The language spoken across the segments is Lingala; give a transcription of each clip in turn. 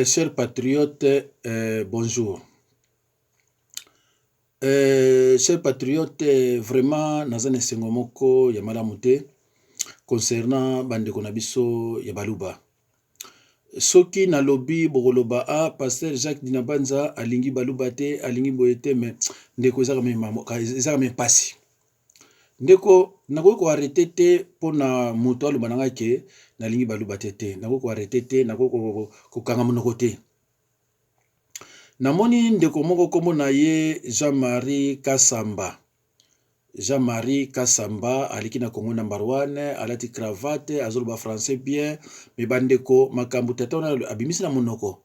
Chers patriotes, bonjour. Chers patriotes, vraiment naza na esengo moko ya malamu te concernant bandeko na biso ya Baluba. Soki nalobi bokoloba a ah, pasteur Jacques Dinabanza alingi Baluba te, alingi boye te, mais ndeko ezaka me pasi. Ndeko, nakoki ko arreter te pona moto aloba na ngai ke nalingi baluba te te. Nakoki ko arreter te, nakoki kokanga monoko te. Namoni ndeko moko kombo na ye Jean-Marie Kasamba. Jean-Marie Kasamba aleki na Congo number one, alati cravate, azoloba français bien, mais bandeko makambo tata wana abimisi na monoko,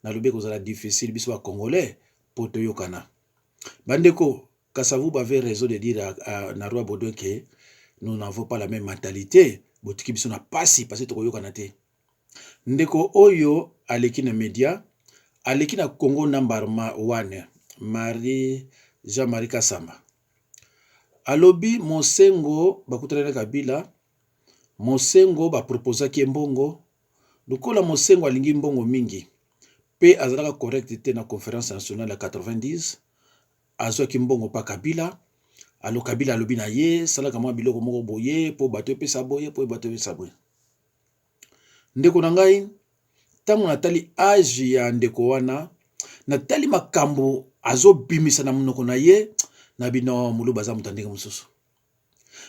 nalobi ekozala difficile biso ba Congolais po toyokana. Bandeko, Kasavubu avait raison de dire à, à, na roi Baudouin que nous n'avons pas la même mentalité. Botiki biso na pasi parce que tokoyokana te. Ndeko oyo aleki na media, aleki na Congo number one, Marie Jean-Marie Kasamba. Alobi Mosengo bakutana na Kabila, Mosengo ba proposaki ye mbongo, lokola Mosengo alingi mbongo mingi pe azalaka correct te na conférence nationale ya 90, azwaki mbongo pa Kabila. Alo Kabila alobi na ye salaka mwa biloko moko boye po bato epesa boye po bato epesa boye. Ndeko na ngai, ntango natali age ya ndeko wana, natali makambo azobimisa na monoko na ye, na bino Muluba aza moto ya ndenge mosusu.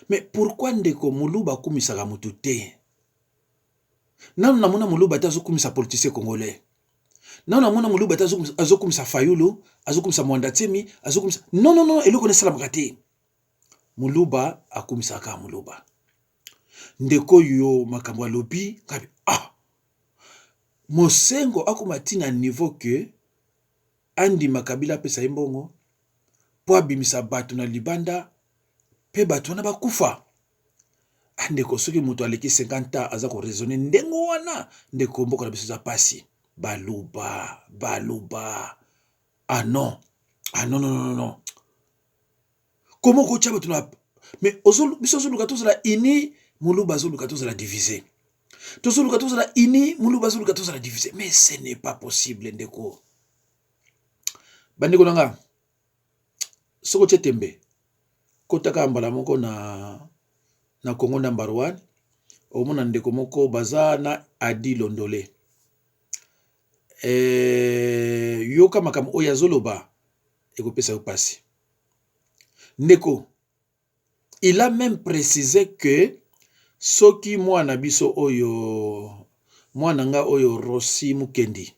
Mais pourquoi ndeko Muluba akumisaka motu te? Nanu namona Muluba te azokumisa politicien congolais. Nanu namona Muluba te azokumisa Fayulu, azokumisa Mwanda Tsemi, azokumisa non non non, eloko esalamaka te. Muluba akumisaka Muluba. Ndeko oyo makambo alobi ngabi ah Mosengo akoma ti na niveau que andima Kabila apesa ye mbongo po abimisa bato na libanda pe bato wana bakufa. Ah ndeko, soki moto aleki 50 ans aza ko raisonner ndenge wana, ndeko mboka na biso eza pasi. Baluba, baluba. Ah non. Ah non non non non. Comment kotia bato na mais ozo biso ozoluka tozala uni, Muluba azoluka tozala divisé. Tozoluka tozala uni, Muluba azoluka tozala divisé. Mais ce n'est pas possible ndeko. Bandeko na nga, soki otie tembe, kotaka mbala moko na Congo number one, omona ndeko moko baza na Adi Londole. Yoka makambo oyo azoloba ekopesa yo pasi. Ndeko, il a même précisé que soki mwana biso oyo, mwana nga oyo Rossi Mukendi,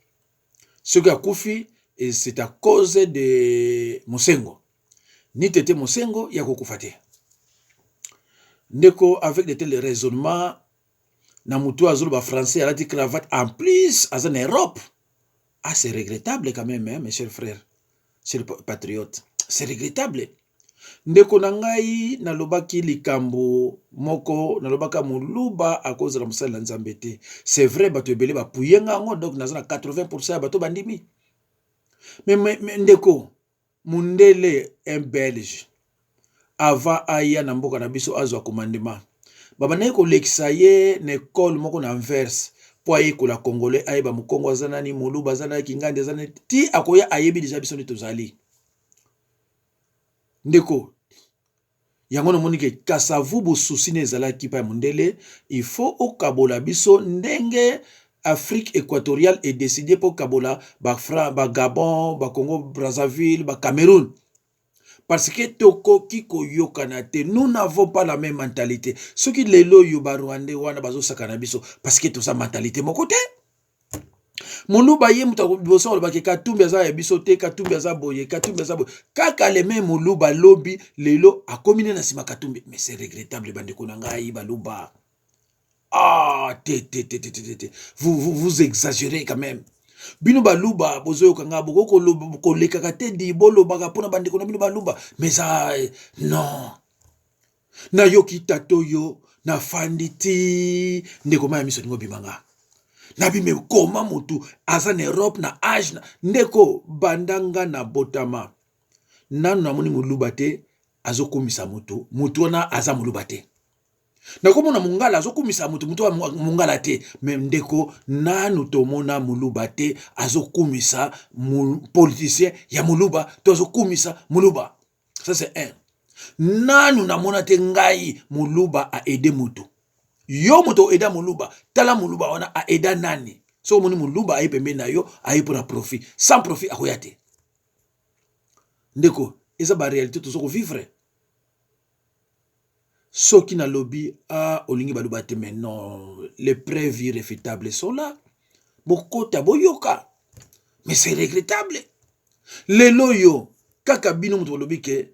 soki akufi, et c'est à cause de Mosengo. Ni tete Mosengo ya kokufa te. Ndeko, avec de tels raisonnements, na mutu azoloba français, alati cravate, en plus, aza na Europe. Ah, c'est regrettable quand même, hein, mes chers frères, chers patriotes. C'est regrettable. Ndeko na ngai nalobaki likambo moko, nalobaka Muluba akozala mosali na Nzambe te. C'est vrai, bato ebele bapuye nga yango, donc naza na 80% ya bato bandimi. Mais ndeko, mundele un Belge, avant aya na mboka na biso azwa commandement, babandaki kolekisa ye na école moko na Anvers po ayekola congolais, ayeba mokongo aza nani, Muluba aza nani, Kingandi aza nani, ti akoya ayebi deja biso nde tozali. Ndeko, yango namoni ke Kasavubu susi ne ezalaki pa ya mondele, il faut okabola biso ndenge Afrique équatoriale e décidé po kabola ba Fra, ba Gabon, ba Congo Brazzaville, ba Cameroun. Parce que tokoki koyokana te, nous n'avons pas la même mentalité. Soki lelo yo ba Rwandais wana bazosaka na biso parce que toza mentalité moko te. Muluba ye moto liboso alobaki Katumbi aza ya biso te, Katumbi aza boye, Katumbi aza boye. Kaka le même Muluba lobi lelo akomi ne na nsima Katumbi. Mais c'est regrettable bandeko na ngai baluba. Ah, te te te te te te. Vous vous vous exagérez quand même. Bino baluba bozoyoka nga boko kolekaka te di bolobaka mpona bandeko na bino baluba. Mais ça non. Nayoki tata oyo nafandi ti ndeko maya miso ningo bima nga. Nabime koma motu aza na Europe na age na ndeko banda nga na botama. Nanu namoni moluba te azokumisa motu, motu wana aza moluba te. Nakomona mongala azokumisa moto, moto mongala te. Mais ndeko, nanu tomona moluba te azokumisa politicien ya moluba to azokumisa moluba. Ça, c'est un. Nanu namona te ngai moluba aide moto. Yo moto oaida moluba, tala moluba wana aida nani? Soki omoni moluba aye pembeni na yo, aye mpona profit. Sans profit, akoya te. Ndeko, eza baréalité toza kovivre. Soki nalobi ah, olingi baloba te, mais non, les preuves irréfutables sont là. Bokota, boyoka. Mais c'est regrettable. Lelo oyo kaka bino moto bolobi ke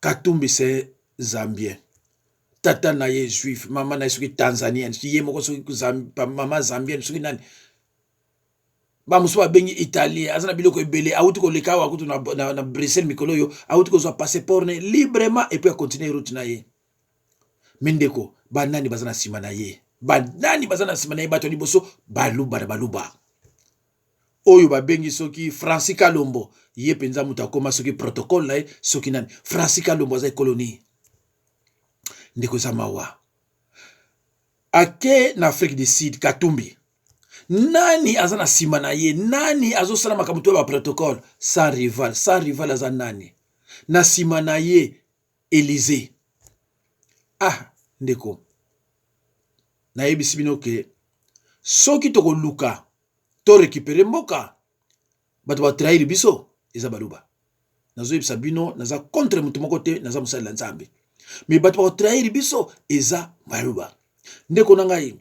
Katumbi, c'est Zambien, tata na ye juif, mama na ye soki Tanzanienne, ye moko soki mama Zambienne, soki nani, bamosusu babengi Italien. Aza na biloko ebele. Awuti koleka awa kutu na Bruxelles mikolo oyo, awuti kozwa passeport ne librement et puis acontinue route na ye. Mais ndeko, banani baza na nsima na ye? Banani baza na nsima na ye? Bato ya liboso, Baluba na Baluba oyo babengi soki Francis Kalombo. Ye mpenza moto akóma soki protocole na ye, soki nani. Francis Kalombo aza ekoloni. Ndeko, eza mawa. Ake na Afrique du Sud, Katumbi, nani aza na nsima na ye? Nani azosala makambo to ya baprotocole? Sans Rival. Sans Rival aza nani na nsima na ye? Élysée. Ah ndeko, nayebisi bino ke soki tokoluka to récupérer mboka, bato batrahir biso eza Baluba. Nazoyebisa bino, naza contre moto moko te, naza mosali na Nzambe, mais bato bakotrahir biso eza Baluba. Ndeko na ngai,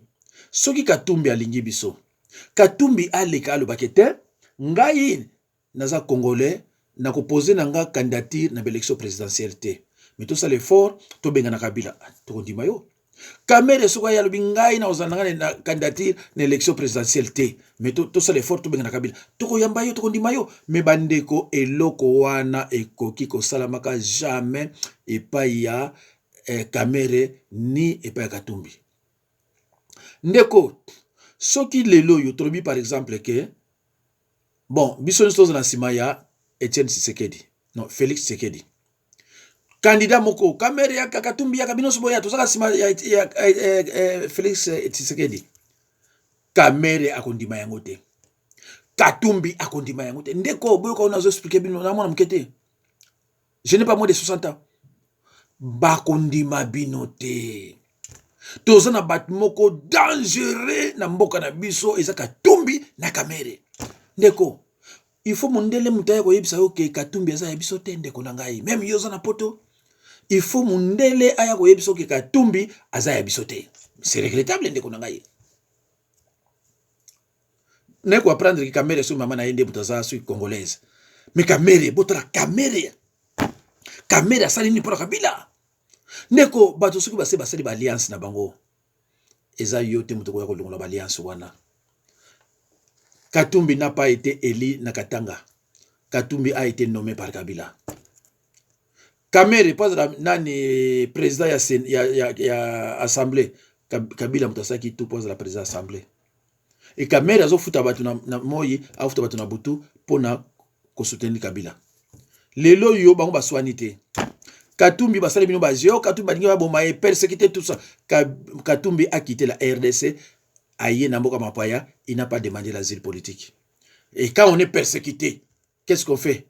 soki Katumbi alingi biso, Katumbi aleka alobaki te: "Ngai naza Congolais, nakopose na nga candidature na baélection présidentielle te, mais tosala effort tobengana Kabila." Tokondima yo. Kamerhe, soki aye alobi: "Ngai nakozala na ngai na candidature na élection présidentielle te, mais tosala effort tobengana Kabila," tokoyamba yo, tokondima yo. Mais bandeko, eloko wana ekoki kosalamaka jamais epai ya Kamerhe ni epai ya Katumbi. Ndeko, soki lelo oyo tolobi par exemple ke bon, biso nyonso toza na nsima ya Etienne Tshisekedi, non, Félix Tshisekedi, candidat moko, Kamerhe yaka, Katumbi yaka, bino nyonso boya, tozaka nsima ya Félix Tshisekedi, Kamerhe akondima yango te, Katumbi akondima yango te. Ndeko, boyoka oyo nazo expliquer bino. Namona moke te, je n'ai pas moins de 60 ans. Bakondima bino te. Toza na bato moko dangereux na mboka na biso, eza Katumbi na Kamerhe. Ndeko, il faut mondele moto aya koyebisa yo ke Katumbi aza ya biso te. Ndeko na ngai, même yo oza na Poto, il faut mondele aya koyebisa yo ke Katumbi aza ya biso te. C'est regrettable, ndeko na ngai. Naye koapprendre ke Kamerhe, soki mama na ye nde moto aza soki Congolaise. Mais Kamerhe, botala Kamerhe, Kamerhe asali nini mpona Kabila? Ndeko, bato soki base basali baalliance na bango, eza yo te moto koya kolongola baalliance wana. Katumbi n'a pas été élu na Katanga. Katumbi a été nommé par Kabila. Kamerhe mpo azala nani, président ya assemblée, Kabila moto asalaki tout mpo azala président assemblée. E Kamerhe azofuta bato na moi, azofuta bato na butu mpona kosoutenir Kabila. Lelo oyo bango baswani te. Katumbi basali bino bazio, Katumbi balingi baboma ye, persécuté, tout ça. Katumbi a quitté la RDC, aye na mboka mapaya, il n'a pas demandé l'asile politique. Et quand on est persécuté, qu'est-ce qu'on fait?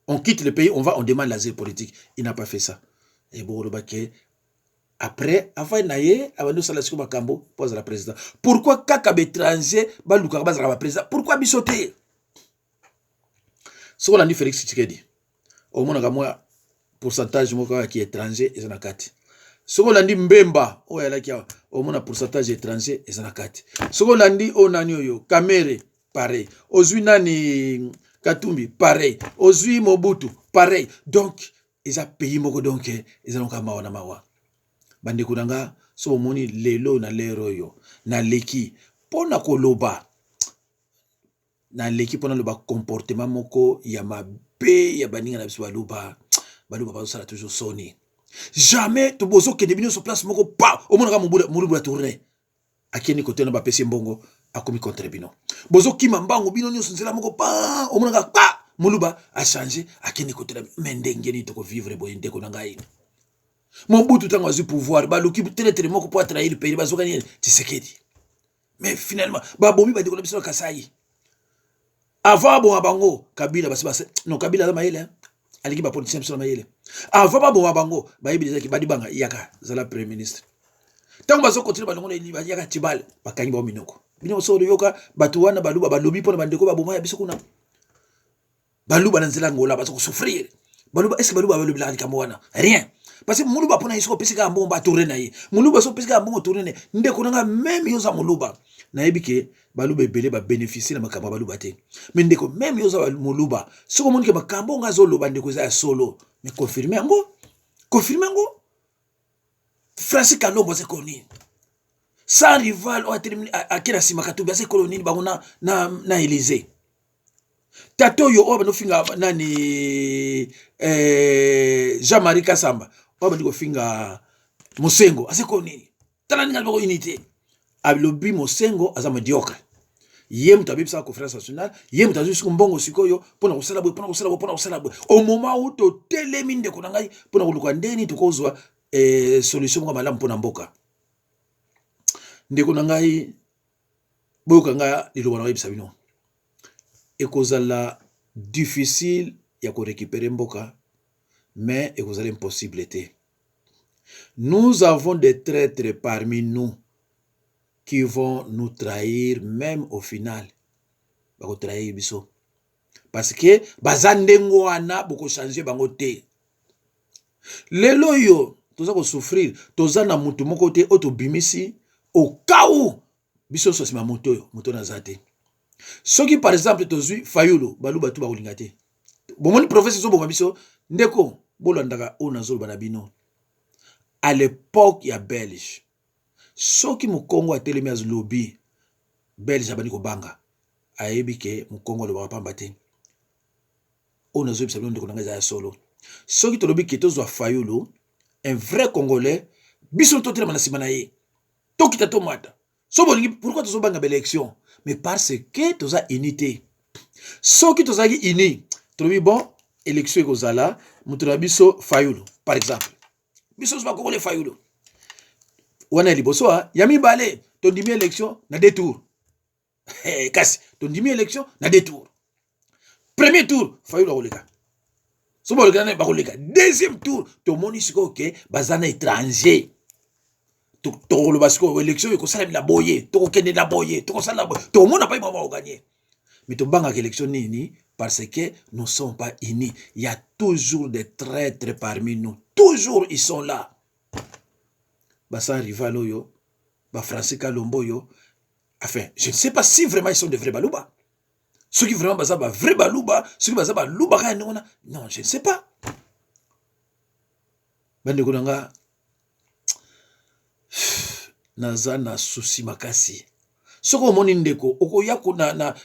On quitte le pays, on va, on demande l'asile politique. Il n'a pas fait ça. Et bon, ke après afai na ye abandi osala sikoyo makambo mpo azala président. Pourquoi kaka baétranger balukaka bazalaka baprésident? Pourquoi biso te? Soki olandi Félix Tshisekedi, omonaka mwa pourcentage moko kaka ki étranger eza na kati. Soki olandi Mbemba oyo ayalaki awa, omona pourcentage étranger eza na kati. Soki olandi oyo nani oyo, Kamerhe, pareil. Ozwi nani, Katumbi, pareil. Ozwi Mobutu, pareil. Donc eza pays moko, donc eza noka mawa na mawa. Bandeko na nga, so bomoni lelo na lere oyo naleki mpo na koloba, naleki mpo naloba comportement moko ya mabe ya baninga na biso Baluba. Baluba bazosala toujours soni. Jamais bozokende bino nyonso place moko pa, omonaka molubu ya tourne akeni kote na bapesi mbongo, akomi contre bino. Bozokima mbango bino nyonso nzela moko pa, omonaka pa moluba achange, akende kote na. Mais ndenge nini tokovivre boye, ndeko na ngai? Mobutu ntango azwi pouvoir, baluki traître moko mpo atrahir pays, bazwaka nini? Tshisekedi. Mais finalement babomi bandeko na biso na Kasai. Avant aboma bango, Kabila basi basi non, Kabila aza mayele, aleki bapoliticien biso na mayele. Avant baboma bango, bayebi ezalaki Badibanga, yaka zala premier ministre. Ntango bazokontinue balongo na yaka Tshibala, bakangi bango minoko. Bino so oyoka bato wana baluba balobi mpona bandeko baboma ya biso kuna. Baluba na nzela Ngola baza kosouffrir. Baluba, est ce baluba balobelaka likambo wana? Rien, parce que moluba mpona ye, soki opesi kaka mbongo, batourne na ye. Moluba soki opesi kaka mbongo, tourne na ye. Ndeko nanga, même yo oza moluba, nayebi ke baluba ebele babénéficie na makambo ya baluba te, mais ndeko, même yo oza moluba, soki omoni ke makambo nga azoloba, ndeko, eza ya solo, mais confirme yango, confirme yango. Francis Kalombo aza ekolo nini? Sans rival oyo atelemi ake na nsima Katumbi aza ekolo nini? Bango na Élysée, tata oyo oyo bandi kofinga nani, Jean-Marie Kasamba, oyo bandi kofinga Mosengo, aza ekolo nini? Tala ndenge alobako unité, alobi Mosengo aza médiocre. Ye moto abebisaka Conférence nationale, ye moto azwi siko mbongo sikoyo mpona kosala boye, mpona kosala boye, mpona kosala boye. Au moment où totelemi, ndeko na ngai, mpona koluka ndeni tokozwa solution moko malamu mpona mboka, ndeko na ngai, boyoka ngai liloba na koyebisa bino: ekozala difficile ya korécupérer mboka, mais ekozala impossible te. Nous avons des traîtres parmi nous qui vont nous trahir. Même au final bakotrahir biso, parce que baza ndenge wana, bokochange bango te. Lelo oyo toza kosouffrir, toza na motu moko te oyo tobimisi okau biso nyonso nsima moto oyo. Moto oyo naza te. Soki par exemple tozwi Fayulu, baluba tu bakolinga te. Bomoni province ezoboma biso. Ndeko, bolandaka oyo nazoloba na bino. À l'époque ya Belge, soki mokongo atelemi, azolobi, Belge abandi kobanga, ayebi ke mokongo alobaka pamba te. Oyo nazoyebisa bino, ndeko na ngai, eza ya solo. Soki tolobi ke tozwa Fayulu, un vrai Congolais, biso totelema na nsima na ye, tokita, tomata so bolingi. Pourquoi tozobanga baélection? Mais parce que toza unité. Soki tozalaki uni, tolobi bon, élection ekozala, moto na biso Fayulu par exemple, biso nyonso bakongole, Fayulu wana ya liboso. Ya mibale, tondimi élection na deux tours. Kasi tondimi élection na deux tours. Premier tour, Fayulu akoleka. So baleka nani bakoleka? Deuxième tour, tomoni sikoyo ke baza na étranger. Tokoloba sikoyo élection ekosalamela boye, tokokende na boye, tokosala boye, tokomona pai mama bakoganye. Mais tobangaka élection nini? Parce que nous ne sommes pas unis. Il y a toujours des traîtres parmi nous, toujours ils sont là. Basa rival oyo, bafrancis Kalombo oyo, enfin, je ne sais pas si vraiment ils sont de vrais Baluba. Soki vraiment baza bavrai Baluba, soki baza Baluba kaka ndenge wana, non, je ne sais pas. Bandeko na nga, naza na souci makasi. Soki omoni ndeko okoya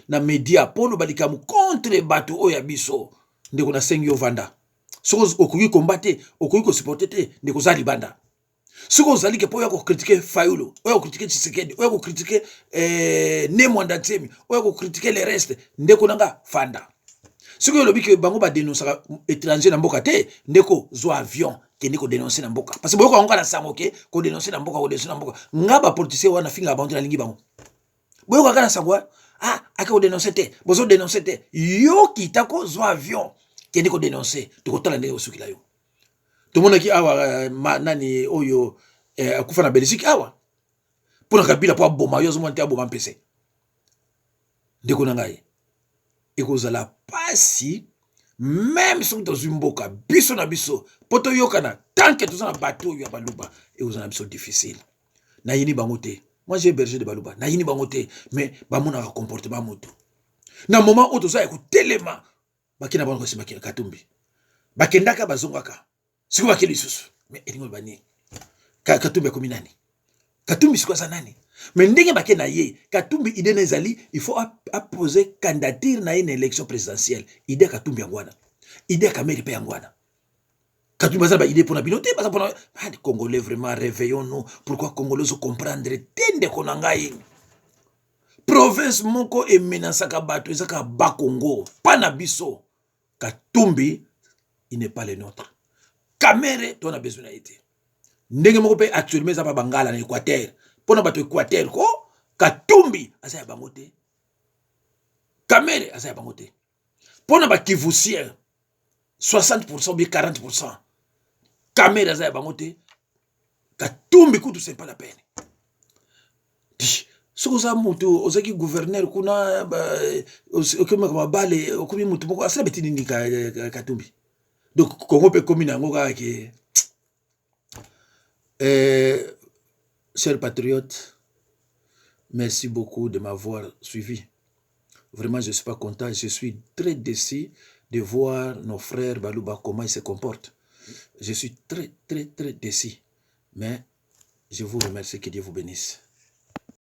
na media mpo oloba likambo contre bato oyo ya biso, ndeko, nasengi yo vanda. Soki okoki komba te, okoki kosupporter te, ndeko, oza libanda. Soki ozali ke mpo oya kocritiquer Fayulu, oya kocritiquer Tshisekedi, oya kocritiquer Ne Mwanda Nsemi, oya kocritiquer le reste, ndeko na nga, fanda. Soki olobi ke bango badénonçaka étranger na mboka te, ndeko, zwa avion, kende kodénoncer na mboka, parce que boyoka yango kaka na sango ke kodénoncer na mboka, kodénoncer na mboka. Nga bapoliticien wana fingaka bango te, nalingi bango. Boyoka kaka na sango, ah, ake kodénoncer te, bozodénoncer te. Yo kita, kozwa avion, kende kodénoncer, tokotala ndenge kosukila yo. Tomonaki awa nani oyo akufa na Belgique awa mpona Kabila mpo aboma yo, azomona te, aboma mpese. Ndeko na ngai, ekozala pasi même soki tozwi mboka biso na biso mpo toyokana. Tant que toza na bato oyo ya Baluba, ekozala na biso difficile. Nayini bango te, moi j'ai berger de Baluba, nayini bango te, mais bamonaka comportement moto na moment oyo toza ya kotelema. Bakenda bango nsima Katumbi, bakendaka, bazongaka, sikoyo bake lisusu. Mais elingi oloba nini? Katumbi akomi nani? Katumbi sikoyo aza nani? Mais ndenge bake na ye Katumbi, idée na ezali il faut apose candidature na ye na élection présidentielle. Idée ya Katumbi yango wana, idée ya Kamerhe mpe yango wana. Katumbi baza na baidée mpona bino te, baza mpona. Ah, Congolais, vraiment, réveillons-nous. Pourquoi Congolais ozocomprendre te? Ndeko na ngai, province moko emenasaka bato eza kaka Bakongo mpa na biso. Katumbi, il n'est pas le nôtre. Kamerhe, to na besoin na ye te. Ndenge moko mpe actuellement eza ba bangala na Équateur. Mpo na bato Équateur ko Katumbi aza ya bango te, Kamerhe aza ya bango te. Mpo na bakivusien 60% bien 40%, Kamerhe aza ya bango te, Katumbi kutu c'est pas la peine. Soki oza motu, ozalaki gouverneur kuna, okomaka mabale, okomi motu moko asala beti nini Katumbi. Donc Congo mpe ekomi na yango kaka ke chers patriotes, merci beaucoup de m'avoir suivi. Vraiment, je suis pas content, je suis très déçu de voir nos frères Baluba, comment ils se comportent. Je suis très très très déçu, mais je vous remercie, que Dieu vous bénisse.